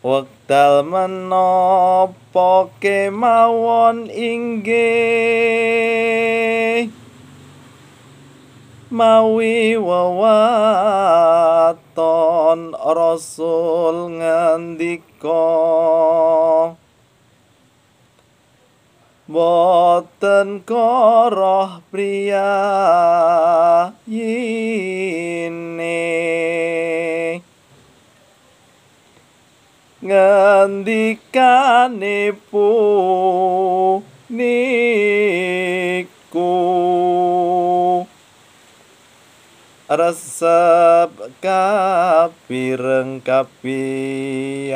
Wekdal menapa kemawon inggih mawi wewaton Rasul ngendika, boten koroh priyayine ngendikane puniku resep kapireng kapiyarsi.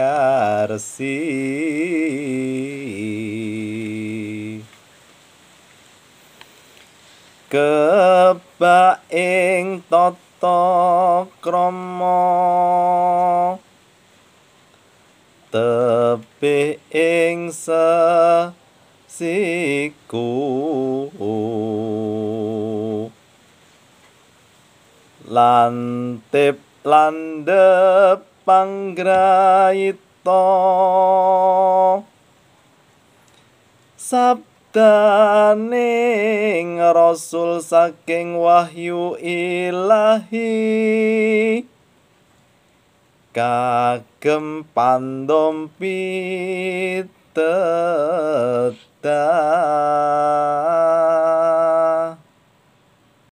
Kebak ing tata krama tebih ing sesiku lantip landhep panggraita sabdaning Rasul saking wahyu ilahi kagem pandom pitedah.